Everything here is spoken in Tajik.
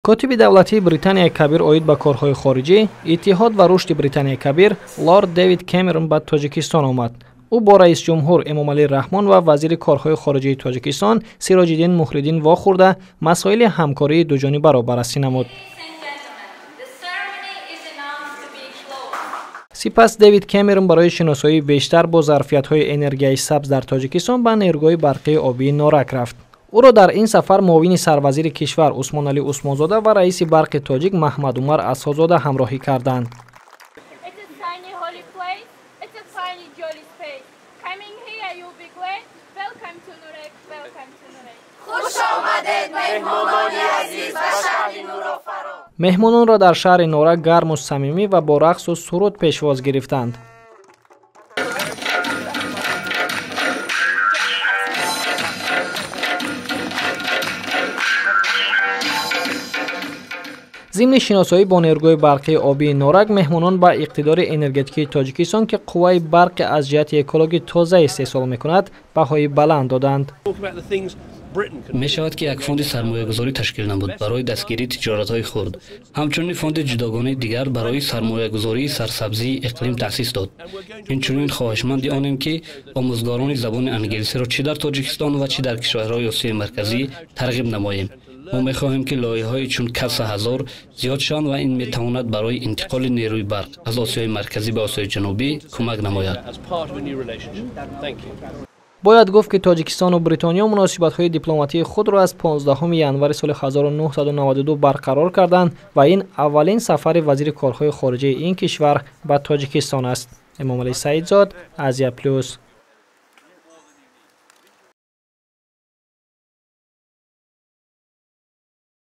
Котиби давлатии Британияи Кабир оид ба корҳои хориҷӣ, иттиҳод ва рушди Британияи Кабир лорд Дэвид Кэмерон ба Тоҷикистон омад. Ӯ бо раисҷумҳур Эмомалӣ Раҳмон ва вазири корҳои хориҷии Тоҷикистон Сироҷиддин Муҳриддин вохӯрда, масоили ҳамкории дуҷонибаро баррасӣ намуд. Сипас Дэвид Кэмерон барои шиносоии бештар бо зарфиятҳои энергияи сабз дар Тоҷикистон ба нерӯгоҳи барқии обии Норак рафт. Ӯро дар ин сафар муовини сарвазири кишвар Усмоналӣ Усмонзода ва раиси барқи тоҷик Маҳмадумар Асҳозода ҳамроҳӣ карданд. Меҳмононро дар шаҳри Норак гарму самимӣ ва бо рақсу суруд пешвоз гирифтанд. Зимни шиносоӣ бо нерӯгоҳи барқии обии Норак меҳмонон ба иқтидори энергетикии Тоҷикистон, ки қувваи барқи аз ҷиҳати экологӣ тоза истеҳсол мекунад, баҳои баланд доданд. Мешавад, ки як фонди сармоягузорӣ ташкил намуд барои дастгирии тиҷоратҳои хурд. Ҳамчунин фонди ҷудогонаи дигар барои сармоягузории сарсабзии иқлим таъсис дод. Инчунин хоҳишманди онем, ки омӯзгорони забони англисиро чӣ дар Тоҷикистон ва чӣ дар кишварҳои Осиёи Марказӣ тарғиб намоем. Мо мехоҳем, ки лоиҳаҳои чун Каса ҳазор зиёд шаванд ва ин метавонад барои интиқоли нерӯи барқ аз Осиёи Марказӣ ба Осиёи Ҷанубӣ кӯмак намояд. Бояд гуфт, ки Тоҷикистону Бритониё муносибатҳои дипломатии худро аз 15 январи соли 1992 барқарор карданд ва ин аввалин сафари вазири корҳои хориҷаи ин кишвар ба Тоҷикистон аст. Эмомалӣ Саидзод, Азия Плюс.